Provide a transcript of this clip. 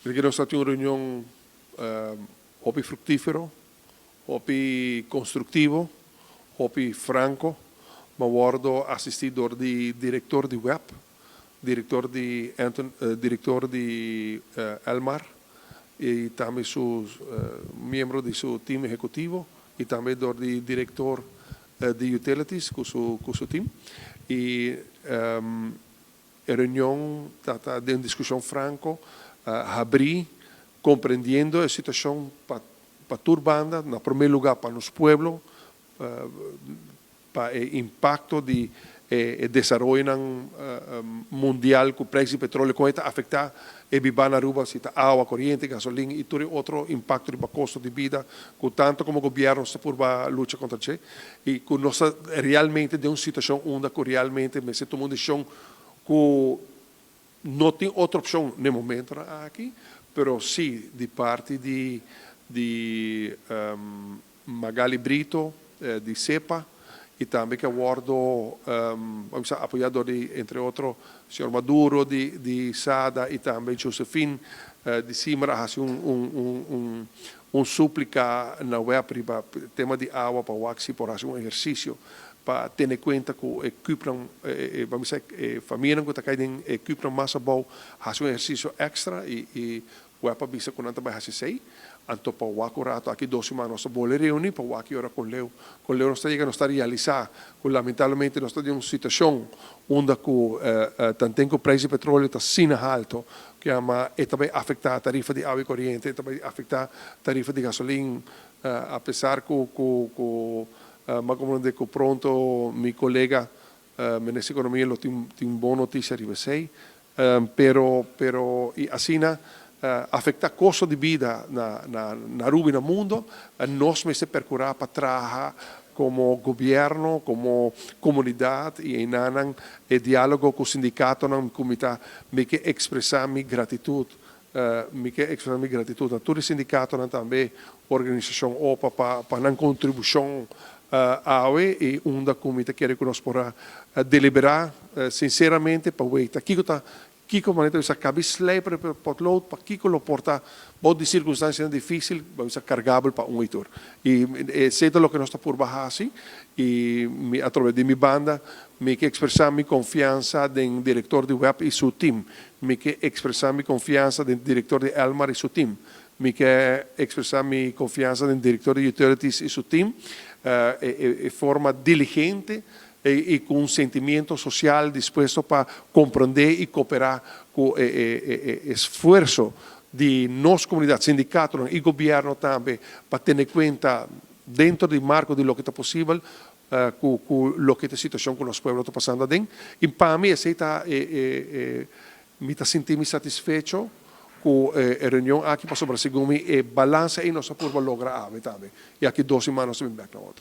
Creo cu nos tin un reunion hopi fructifero, hopi constructivo, hopi franco. Mi a wordo asisti door di director di WEB, director di Elmar y tambe su miembro di su team ehecutivo y tambe door di director di Utilities cu su team. Y e reunion ta di un discusion franco, habri, comprendiendo e situacion pa tur banda, na prome lugar pa nos pueblo, pa e impacto di desaroyo mundial cu prijs di petroleo, con ta afecta e biba na Aruba, si ta awa, coriente, gasolin y tur otro impacto di costo di bida, cu tanto como gobierno ta por lucha contra dje, y cu nos realmente den un situacion unda cu realmente mester tuma un decision cu no tin otro opcion na e momento aki, pero si di parti di Magali Brito, di SEPPA, y tambe cu a wordo apoya di, entre otro, señor Maduro di SADA y tambe Josephine di Simra, haci un suplica na WEB pa tema di awa, pa wak si por haci un ehercicio pa tene cuenta cu e cupo, ban bisa, famia cu ta cay den e cupo mas abou, haci un ehercicio extra y WEB a bisa cu nan tambe haci esey. Anto pa wak un rato aki 2 siman nos bolbe reuni pa wak ora con leu nos ta yega. Nos ta realisa cu lamentablemente nos ta den un situacion unda cu tanto cu prijs di petroleo ta asina halto cu yama e tambe afecta tarifa di awa y coriente, tambe afecta tarifa di gasolin, apesar cu mi a comprende cu pronto mi colega minister di Economia lo tin bon noticia riba esey, pero y asina afecta costo di bida na Aruba y na mundo, nos mester percura pa traha como gobierno, como comunidad y den e dialogo cu sindicatonan comita. Mi kier expresa mi gratitud. Mi kier expresa mi gratitud na tur sindicatonan, tambe organisacion OPA, pa nan contribucion awe y unda comita kier cu nos por delibera sinceramente pa weta kico ta kico manera bisa cabi slijper potlood pa kico lo por ta bou di circunstancia dificil, ban bisa, cargabel pa un y tur. Y esey ta loke nos ta por haci y mi, atraves di mi banda, mi kier expresa mi confiansa den director di WEB y su team, mi kier expresa mi confiansa den director di Elmar y su team, mi kier expresa mi confiansa den director di Utilities y su team, e forma diligente y cu un sentimento social dispuesto pa comprende y coopera cu e esfuerso di nos comunidad, sindicato y gobierno tambe, pa tene cuenta den e marco di loke ta posibel cu loke ta e situacion cu nos pueblo ta pasando aden. Y pa mi, esey ta, mi ta sinti satisfecho cu e reunion aki, pasobra segun mi e balansa ey nos a por logra tambe. Y aki 2 siman nos ta bin back na otro.